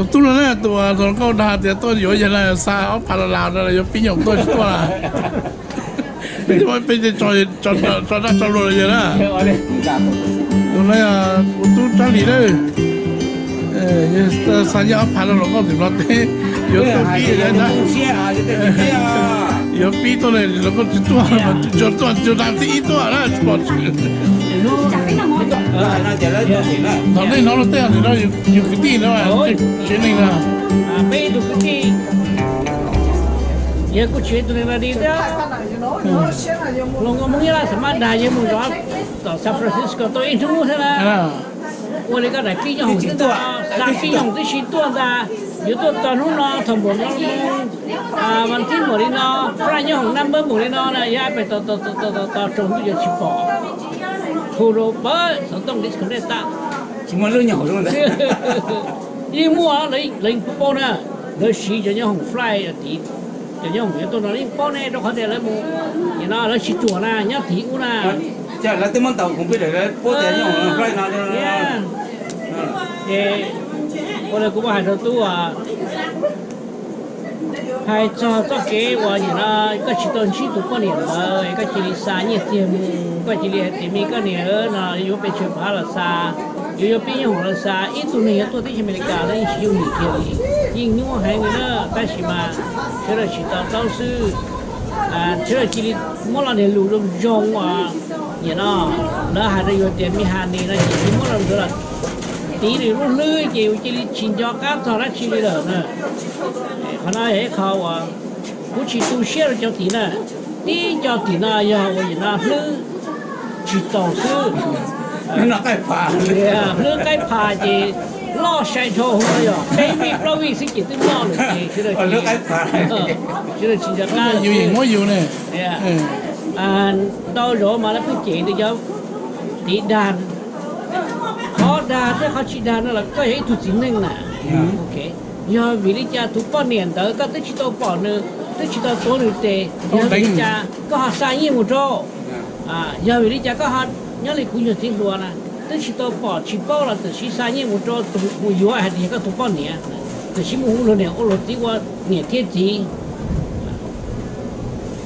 Tus tub no na, tus hluas nkauj dag tias tuaj yuav yawg na, xa ob phav los las no yuav pib nyoog tuaj tsis tuaj na. Peb tso dab tso luag los yawg na. Tus no yog kuv tub Tsab Lis na. Xa nyiaj ob phav rau hluas nkauj tim Nplog teb, yuav tuaj pib, yuav pib tuaj, hluas nkauj tsis tuaj, tsuas tuaj tsuas dag tib ib tuaj na, tsis pom tshwm. Thaum nej hnov luag tej no, yus kwv tij no, tsev neeg no. Peb ib tug kwv tij, yawg kuj tsis yog ib tug neeg dog dig thiab. Hluas nkauj Hmoob Nyab Laj xam maj dag yawg mus zov tom San Francisco tau ib hnub thiab na. Ua li koj daim pib nyob hoom xwb ntag, xa pib nyoog tib si tuaj ntag. Yuav tuaj txog hnub no thaum npaum no, vas thib npaum li no, flight nyob hoom naj npawb npaum li no na, yog pem tos tos tos tos tos tsaus ntuj yuav tsis pom. Hu rau pab xov tooj disconnect tag. Tsis muaj lub nyob hoom ntawd. Yeej muaj, lawv yeej paub na, lawv siv cov nyob hoom flight tid, cov nyob hoom yuav tuaj no yeej paub ne, rau qhov tias lawv mus, nim no lawv tsis tsuam na, nyob tid ub na. Lawv twb muab ntaus khoom pib lawm, lawv paub tias nyob hoom flight no. Ces ua li kuv muab hais rau tub, hais txog txoj kev uas nim no koj tsis tau ntsib tus poj niam ntawd, koj cia li xa nyiaj txiag mus, koj cia li hais tias me koj niam no yuav pes tsawg phav los xa, yuav yuav pib nyob hoom los xa. Ib tug neeg yuav tuaj teb chaws Amelikas los yeej tsis yooj yim kiag li, yeej nyuaj heev li na, tab sis mas sawv daws tsis to taub xwb. Sawv daws cia li muab lo niag lus zoo zoo uas nim no lawv hais rau yus tias me has nis no ces cia li muab lo ntawd los tiv nws lub hlwb ces yus cia li tsis nco qab txog dab tsi li lawm na. Qhov no yog ib qho uas kuv tsis tu siab rau cov tim na, tib co tim no yog uas nim no hlwb tsis txaus xwb. Hlwb qaib phas ces loj sai dhau hwv yog peb vij plaub vij xwb ces twb loj lawm ces sawv daws tsis nco qab. Ntau zaus mas lawv pheej cem tias cov tim dag, qhov dag thiab qhov tsis dag no los koj yog ib tug txiv neej na. Yog vim li cas tus poj niam ntawd koj twb tsis tau pom nws, twb tsis tau tuav nws tes, yog vim li cas koj ho xa nyiaj mus rau? Yog vim li cas koj ho nyob li kuv nyuag txiv hluas na, twb tsis tau pom tsis paub los twb siv xa nyiaj mus rau tus mus yuav hais tias yog koj tus poj niam, twb siv mus hu luag niam ua luag txiv ua niam thiab txiv.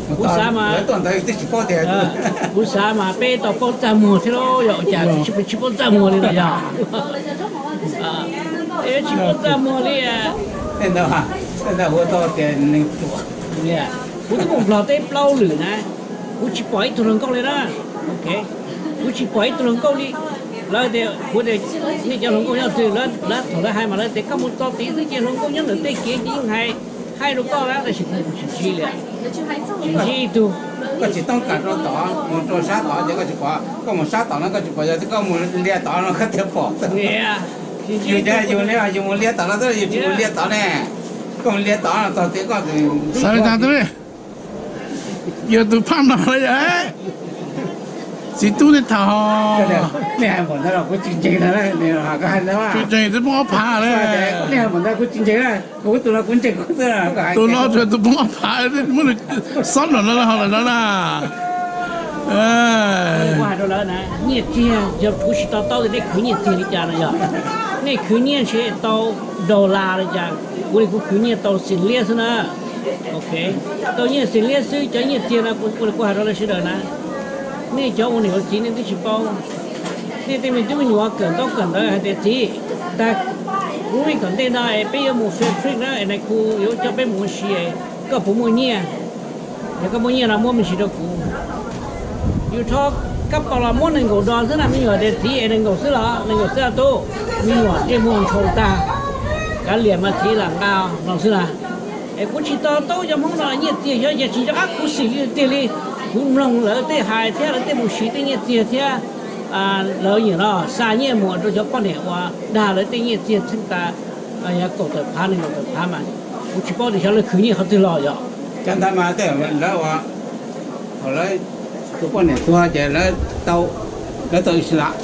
Kuv xav mas, kuv xav mas peb tau paub txaj muag thiab lauj, yog ua cas tsis paub txaj muag li los yog? Tsis paub txaj muag li. Kuv twb mus Nplog teb plaub lwm na, kuv tsis pom ib tug hluas nkauj li na. Kuv tsis pom ib tug hluas nkauj li. Lawv tias, kuv tias nej cov hluas nkauj nyob twg? Lawv thaum lawv hais mas lawv tias koj mus txog tid xwb ces hluas nkauj nyob ntawm tej kev ces yeej hais, hais rau koj na, tab sis kuv tsis ntsib li, tsis ntsib ib tug. Koj tsis toob kas rau tod, mus rau sab tod ces koj tsis pom, koj mus sab tom no koj tsis pom, yog koj mus liaj tod no koj thiaj pom. Yus cas yus li yus mus liaj tom no xwb, yus tsis mus liaj tod ne. Koj mus liaj tod no txog tid koj xav li cas twb yog tus phaj no lawm yom. Txiv tub nej tham, nej hais npaum ntawd los kuv tsis ntseeg na, tsis ntseeg twb poob ob phav lawm. Nej hais npaum ntawd kuv tsis ntseeg na, kuv tus no kuv ntseeg kuv xwb. Tus no tsuas tus poob ob phav, muab nws xob nram no ho lawm no na. Kuv hais rau lawv na, nyiaj txiag yog kuv tsis to taub tias nej khwv nyiaj txiag li cas no yog, nej khwv nyiaj ntshe tau dollar li cas, kuv li kuv khwv nyiaj tau xees liab xwb na. Ok, tau nyiaj xees liab xwb, cov nyiaj txiag no kuv ua li kuv hais rau lawv sawv daws na, nej cov ua niam ua txiv nej twb tsis paub. Nej tej me tub me nyuam kawm ntaub kawm ntawv hais tias txiv, tag lub vij tom ntej no es peb yuav mus field trip na es nais khu yuav coj peb mus ua si, koj puas muaj nyiaj? Yog koj muaj nyiaj no muab me ntsis rau kuv. Yus rho kab pom los muab nees nkaum dos xwb na, me nyuam tias txiv es nees nkaum xwb los? Nees nkaum xwb tub. Me nyuam ntsej muag ntshau tag, kav liam mas txiv lam nqa no xwb na. Es kuv tsis to taub cov Hmoob no nyiaj txiag xyov yog tsis nco qab khuv xim li tiag li. Kuv mloog lawv tej hais thiab lawv tej mus siv tej nyiaj txiag thiab lawv nyiam no xa nyiaj mus rau cov poj niam uas dag lawv tej nyiaj txiag txheeb tas yog kaum tawm phav nees nkaum tawm phav mas kuv tsis paub tias xyov lawv khwv nyiaj qhov twg los yog. Cov ntawd mas tej lawv ua, thaum lawv tus poj niam tuag ces lawv tau, lawv tau ib sim lam,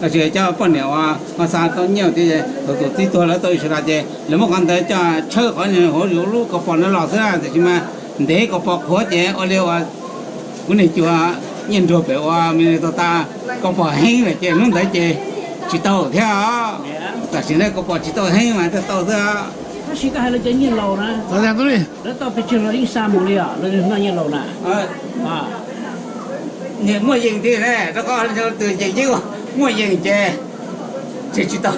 tab sis cov poj niam uas ho xa tau nyiaj tias thaum tus txiv tuag lawv tau ib sim lam ces lawv muab qhov ntawd coj tshawb qhov hauv yus lub kaus pom no los xwb na, tiam sis mas ntev kaus pom qhuav ces ua li uas kuv niag cuas nyiaj nruag pem ua me tau tas kaus pom heev lawm ces hnub ntawd ces tsis tau thiab os. Tam sim no kuv pom tsis tau heev mas tau xwb. Tab sis koj hais lawv cov nyiaj laus na, lawv tau pes tsawg los yeej xa mus li os, lawv noj nyiaj laus na. Muaj yees thiab ne, rau qhov tus yees yeeb muaj yees ces tsis tau.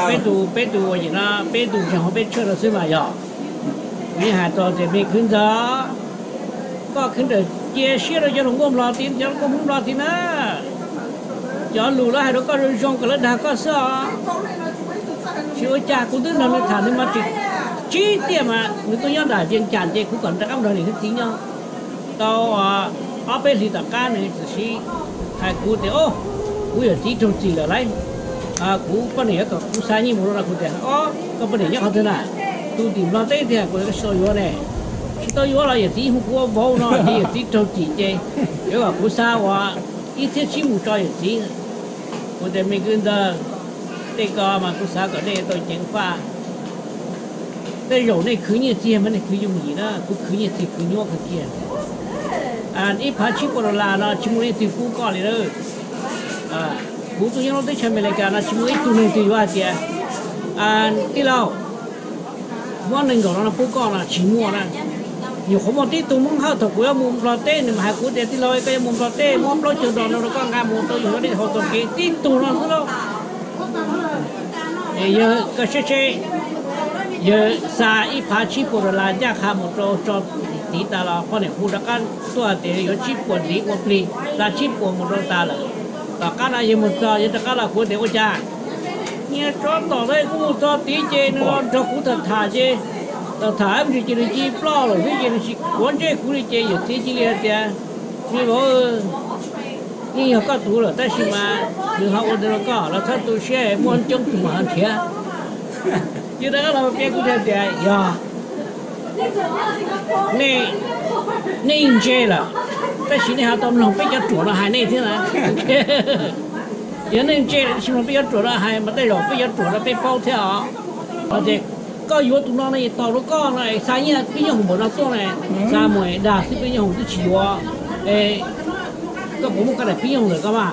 Peb tus, peb tus ua yim no, peb tus tseem hauv peb tshawj no xwb mas yog. Kuv yeej hais tau tias me kwv ntxawg, koj kheev rawm cia siab rau cov hluas nkauj Nplog tid, cov hluas nkauj Hmoob Nplog tid na. Cov lus lawv hais rau koj zoo zoo kom lawv dag koj xwb os. Tsis ua cas, kuv twb nrog nws tham, nws mas tseem tsib tiaj mas nws tuaj nyob nram Vias Cas ces kuv kom nws rov qab nrog niam thiab txiv nyob tau ob peb hlis tom qab nws txawm hais kuv tias, o, kuv yawm txiv raug txim lawm lauj. Kuv poj niam yuav kom kuv xa nyiaj mus rau no, kuv tias, o, koj poj niam nyob qhov twg na? Tus tim Nplog teb tiag. Kuv tias koj tsis tau yuav ne. Tsis tau yuav los yawm txiv hu kuv ua vauv no ces yawm txiv raug txim ces yuav kom kuv xa ua ib txhiab tsib mus tso yawm txiv. Kuv tias me kwv ntxawg, tej ko mas kuv xav kom nej tau ceev faj. Tej zaum nej khwv nyiaj txiag mas nej khwv yooj yim na, kuv khwv nyiaj txiag khwv nyuaj kawg kiag. Ib phav tsib puas dollar no tsis muaj leej twg pub koj li lawm. Kuv tuaj nyob lub teb chaws Amelikas no tsis muaj ib tug neeg twg yuav hais tias, tij laug, muab nees nkaum no pub koj no tsis muaj na. Nyuam qhuav muaj tib tug Hmoob Hawj thaum kuv yuav mus Nplog teb nws mas hais kuv tias, tij laug, koj yuav mus Nplog teb muab plaub caug dollar rau koj nqa mus rau yus nyob rau hauv txoj kev, tib tug no xwb lauj. Yawg koj saib seb, yawg xa ib phav tsib puas dollar ncaj qha mus rau tso tid tas los poj niam hu rov qab tuaj tias yuav tsib puas ntiv ua plig, xa tsib puas mus rau tas lawm. Tom qab no yawg mus txog yawg rov qab los kuv tias ua cas nyias tsob tom ntawd kuv mus txog tid ces nws los nrog kuv tham tham ces, tham tham ib ntsis ces nws cia li ploj lawm xwb ces nws tsis quav ntsej kuv li ces yawm txiv cia li hais tias, me vauv, yeej yog koj tus lawm tab sis mas nws ho ua ntawd rau koj los txhob tu siab, muaj coob tus mam ho nrhiav. Yawg rov qab los piav kuv tias, yog nej yeej ntse lawm, tab sis nej ho tau mloog peb cov ruam no hais nej thiab na. Yog nej ntse lawm tab sis mloog peb cov ruam no hais mas tej zaum peb cov ruam no peb paub thiab os. Tias koj yuav tus no no es tau rau koj no es xa nyiaj pib nyob hoom npaum no tuaj na, xa mus dag xwb pib nyob hoom twb tsis yuav. Koj puas muaj koj daim pib nyob hoom ntawm koj mas?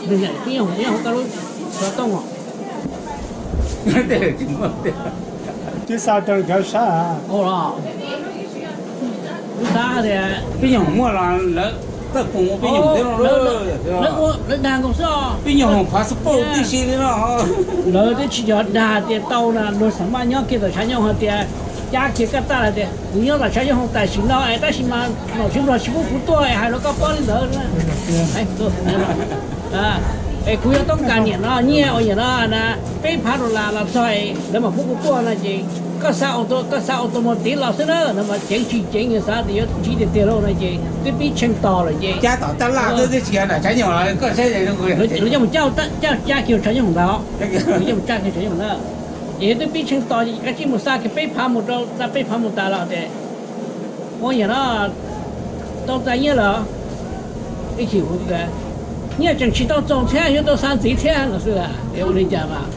Pib nyob hoom, pib nyob hoom koj lub xov tooj os. Tib xa rau cov sab. Kuv xav tias pib nyob hoom muaj los lawv txawj pum ua pib nyob hoom thiab no. Lawv dag nkaus xwb os. Pib nyob hoom passport tib si li no. Lawv twb tsis yog dag tias tau na, luag xam maj nyob kiag tom tshav nyooj hais tias, cab kiag kaj tag hais tias kuv nyob tom tshav nyooj hoom tam sim no es tab sis mas nom tswv Nplog tsis pub kuv tuaj es hais rau koj paub li ntawd. Es kuv yuav toob kas niam no nyiaj uas niam no na, peb phav dollar los txog es lawv mam pub kuv tuaj no ces koj xa, koj xa automatic los xwb na, lawv mas ceev tsis ceev, yog xav tias yuav tsiv tiag tiag lauj no ces twb pib tsheej tos lawm ces cab tom tab laj xwb, twb tsis yog nram tshav nyooj los koj saib, lawv coj mus cab, cab kiag tshav nyooj ntawd, lawv coj mus cab kiag tshav nyooj ntawd. Ces twb pib tsheej tos ces kav tsij mus xa kiag peb phav mus rau, xa peb phav mus tas los tias, ua niam no tau txais nyiaj lawm. Ib chim kuv tias, nyiaj tseem tsis tau txaus thiab, yuav tau xa ntxiv thiab no xwb. Ua li cas mas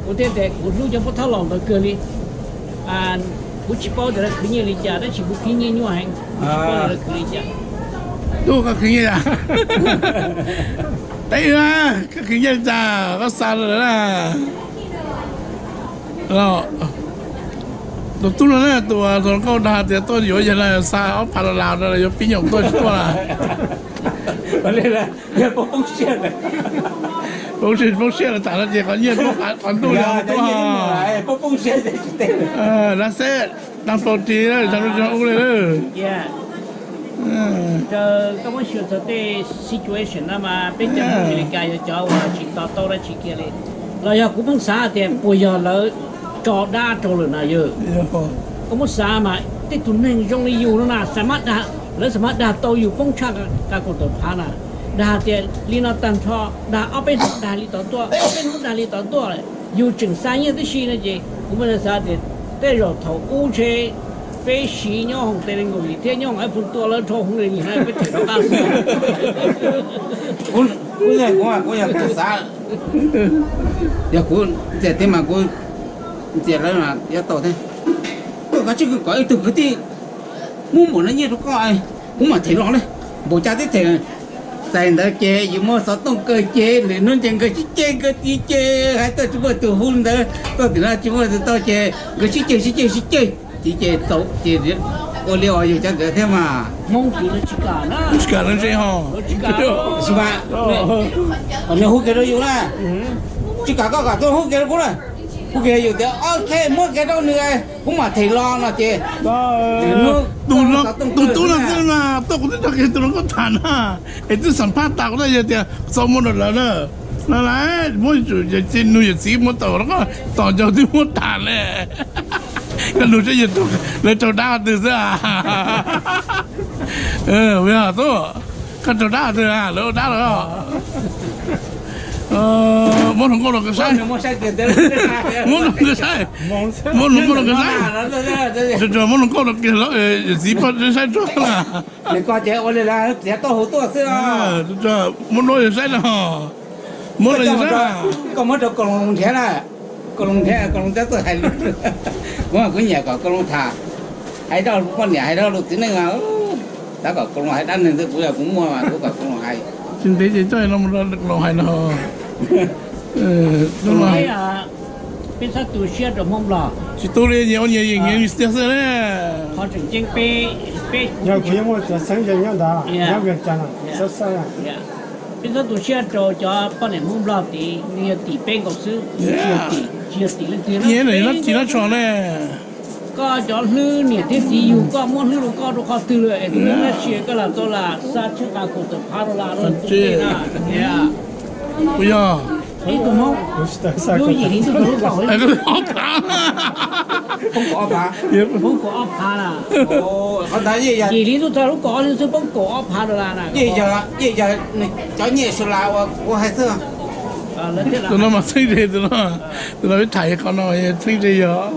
kuv thiaj tias kuv hlub cov pov thawj laus ntawd kawg li. Kuv tsis paub tias lawv khwv nyiaj li cas tab sis kuv khwv nyiaj nyuaj heev, kuv tsis paub tias lawv khwv li cas. Tub, koj khwv nyiaj, teb, koj khwv nyiaj li cas koj xa lawm na? Tus tub no na, tus hluas nkauj dag tias tuaj yuav yawg no xa ob phav dollar no yuav pib nyob hoom tuaj tsis tuaj na. Poob siab, poob siab los tam no ces qhov nyiaj qhov ntuj yog tuaj. Dab xeb, dab plaub ris, ub li lawm. Koj muab xyuas txog tej situation no mas peb cov Amelikas yog cov uas tsis to taub dab tsi kiag li. Los yog kuv pheej xav tias puas yog lawv tso dab rau lawm na yawg. Koj muab xav mas tej tus neeg zoo li yus no na, lawv xam maj dag tau yus poob tshaj ka kaum tawm phav na. Dag tias li no tag nrho, dag ob peb hnub dag li tod tuaj, ob peb hnub dag li tod tuaj lawm, yus tseem xa nyiaj tib si no ces kuv muaj xav tias tej zaum thaum ub ntshe peb siv nyob hoom Tele Nkaus Yim thiab nyob hoom Ais Phoos Tua lawv rho hoom Tele Nkaus Yim no peb them rov qab xwb. Kuv, kuv yog kuv xav, yog kuv ntxias tiag mas kuv ntxias lawv yuav tau thiab. Koj kav tsij kom ib tug kwv tij muab npaum no nyiaj rau koj, kuv mam them los li. Npaum cas twb them, Txais ntawd ces yus muab xov tooj kaw ces lwm hnub ces nkawd sib ceg, nkawd tiv ces hais txog tsis muaj tus hu ntawd, txog tim no tsis muaj tus tau ces nkawd sib ceg sib ceg sib ceg, tiv ces txaus ces ua li os yus cov ntawd thiab mas. Tsis kam lawv ntse ho. Nws hu kiag rau yus na, tsis kam koj kom tuaj hu kiag rau kuv na, hu kiag yus tias ok muab kiag rau nws, kuv mam them los no ces tus tub no xwb mas tuaj kuv twb nrog kiag tus no koj tham na, es twb xam phaj tas kuv na yog tias txo muab rau lawv na, no lawv muab nug yawm txiv muab tau rau koj tos ncaug twb muab tham ne. Koj nug saib yawg lawv raug dab qhov twg xwb. Tub, koj raug dab qhov twg, lawv ua dab los? Muab hluas nkauj los saib, muab hluas nkauj los saib, muab hluas nkauj los saib, muab hluas nkauj los kiag yawm txiv poj saib tsuag na. Muab duab yawg saib no, muab los yawg saib. Koj muab rau Kaus Loos nrhiav na, Kaus Loos nrhiav, Kaus Loos tab txawj hais lus. Kuv, kuv nyiam kom Kaus Loos tham, hais rau poj niam hais rau lus txiv neej mas, xav kom Kaus Loos hais dab neeg xwb, kuv yog kuv muaj mas kuv kom Kaus Loos hais. Tsis ntev ces coj no mus rau Kaus Loos hais no. Peb txhob tu siab rau Hmoob Nplog. Tsis tu li, nyias ua nyias yeem nyias tiag xwb ne. Qhov tseem ceeb peb, peb, yog kuv yeej muaj cov xeeb ze nyob ntawd, nyob Vias Cas, xab xab. Peb txhob tu siab rau cov poj niam Hmoob Nplog tid, nws yog tim peb nkaus xwb, tsis yog tim, tsis yog tim leej twg. Nyias tim no tsis no tso ne. Koj cov hlwb niam thiab txiv yug koj muab hlwb rau koj rau qhov twg lawm es tus hlwb dab tsi koj lam tau lam xa tshaj qa kaum tawm phav dollar rau tus hlwb na. Kuv yog ib tug Hmoob, yug yim hli ntuj txog lub kaum, poob kaum ob phav, poob kaum ob phav na. Yim hli ntuj txog lub kaum ob hli xwb poob kaum ob phav dollar na. Cov nyiaj sula uas kuv hais xwb. Tus no mas txheeb ze, tus no, tus no peb tham qhov no txheeb ze yog.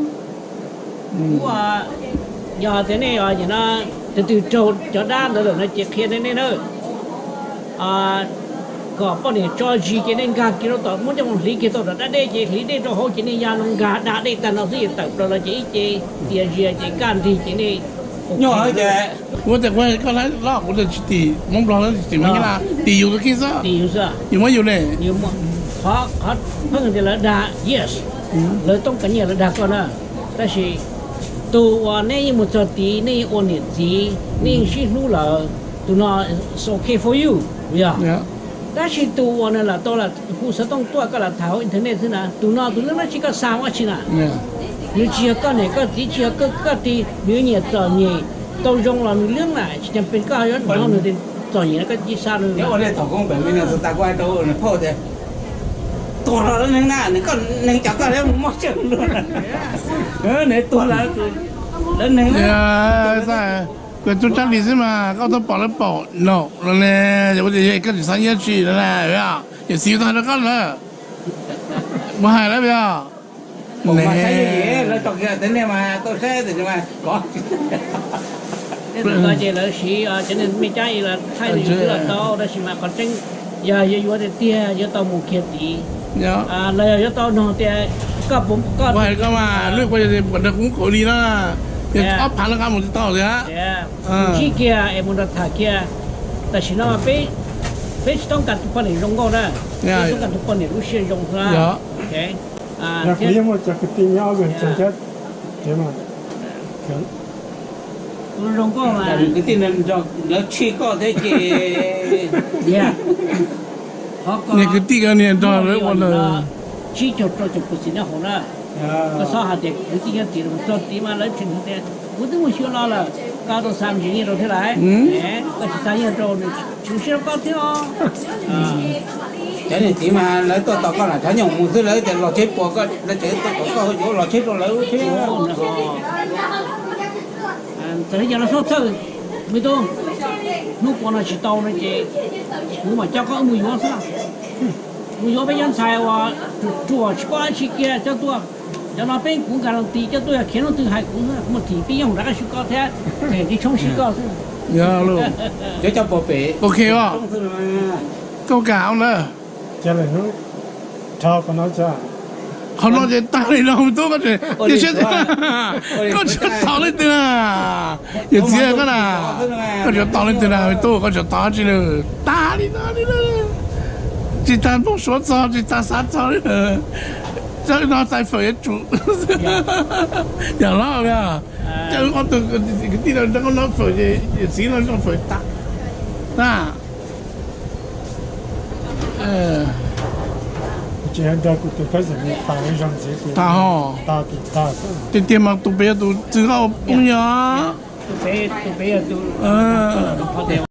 Kuv, yog tias nej, no, tus twg raug cov dab ntawd lawm no ces qhia nej na, kom poj niam tso zis ces nej nkag kiag rau tom, muab coj mus hliv kiag tau tom dab dej ces hliv dej rau hauv ces nej ya no nkag da dej tag no xwb ces tawm plaws los ces ib ce tias zias ces kaj nrig ces nej. Kuv tias kuv koj lab los kuv tias tsis tim Hmoob Nplog, tsis tim Hmoob Nyab Laj, tim yus tus kheej xwb. Yus muab yus ne. Qhov pheej tias lawv dag, yes, lawv toob kas nyiaj lawv dag koj na. Tab sis tus uas nej yeej mus txog tid, nej yeej ua niam txiv, nej yeej sib hlub lawm, tus no it's okay for you, yog. Tab sis tus uas nws lam tau lam hu xov tooj tuaj koj lam tham hauv internet xwb na, tus no tus hlwb dab tsi koj xa ua dab tsi na. Nws tsis yog koj niam koj txiv, tsis yog koj tij, nws nyiam txom nyem, tau zoo los nws hlwb na, tsis tas pes koj yuav hnov nws txom nyem koj tsis xa nws. Ua li thaum koob pem me no tus tas kuv hais rau nws phauj tias, tuag los lawv neeg na, nws koj neeg cov koj mus muab tseeb luaj, nws tuag los lawv neeg. Kuv tub Tsab Lis xwb mas koj twb pom lawv pom no los ne, yog ua tias yog koj tsis xav nyiaj tsis no na, yog txiv tau hais rau koj lawm, mus hais lawv yog. Lawv tso kiag tej nej mas tau saib, ces lawv siv cov niag me cab ib los thaij nws twb los tau, tab sis mas qhov tseeb yog yuav yuav tiag tiag yuav tau mus kiag tid, los yog yuav tau nog tias koj, koj hais koj mas lwj koj yog nrog kuv muab kaum li na, ob phav no nqa mus tsis tau thiab. Ntsib kiag es mus nrog tham kiag. Tam sim no peb, peb tsis toob kas tus poj niam zoo nkauj na, peb toob kas tus poj niam lub siab zoo xwb. Kuv yeej muaj cov kwv tij nyob Vias Cas thiab, zoo nkauj mas kwv tij lawv tshij koj thiab ces, niag kwv tij ko niag nrog lawv ua lawm. Tsib caug rau caum percent nyob hauv na. Koj txhob hais tias kwv tij nyob tid, txog tid mas lawv tseem tias kuv twb mus xyuas los lawm, koj tau xa ntsis nyiaj rau thiab lawm. Koj tsis xa nyiaj rau nws tseem siab rau koj thiab os. Cov niam txiv mas lawv tuaj tos koj na, cov nyob mus xwb lawv tias los tsheb puas koj, lawv tseem tuaj tos koj yuav los tsheb rau lawv thiab. Txawm li cas los txhob txhawj, me tub, hnub puas no tsis tau no ces kuv mam coj koj wb mus yuav xwb. Mus yuav peb cov ntxhais uas ruam ruam tsis paub dab tsi kiag coj tuaj. Cov no peb kuv nkag los ti coj tuaj, yog khiav hnub twg hais kuv, kuv mam thim pib yoog rov qab sib koj thiab, tsis tshoob sib koj xwb. Cov coj pom pem, ok, koj kam ntawd. Dhau qhov no tso. Qhov no ces tag li no me tub, koj tseem, tias seb, koj tseem tos leej twg na? Yawm txiv koj na, koj tseem tos leej twg na me tub, koj tseem tos dab tsi lawm? Tag li no li lawm. Tsis tas nplooj suav txog, tsis tas xav txog li lawm. Txawm no xaiv fawm yuav tsum yam los li. Ces wb ob tug kwv tij no noj fawm ces yawm txiv no noj fawm tag na. Tag ho. Tiag tiag mas tus pem yog tus txwv qab poob yog.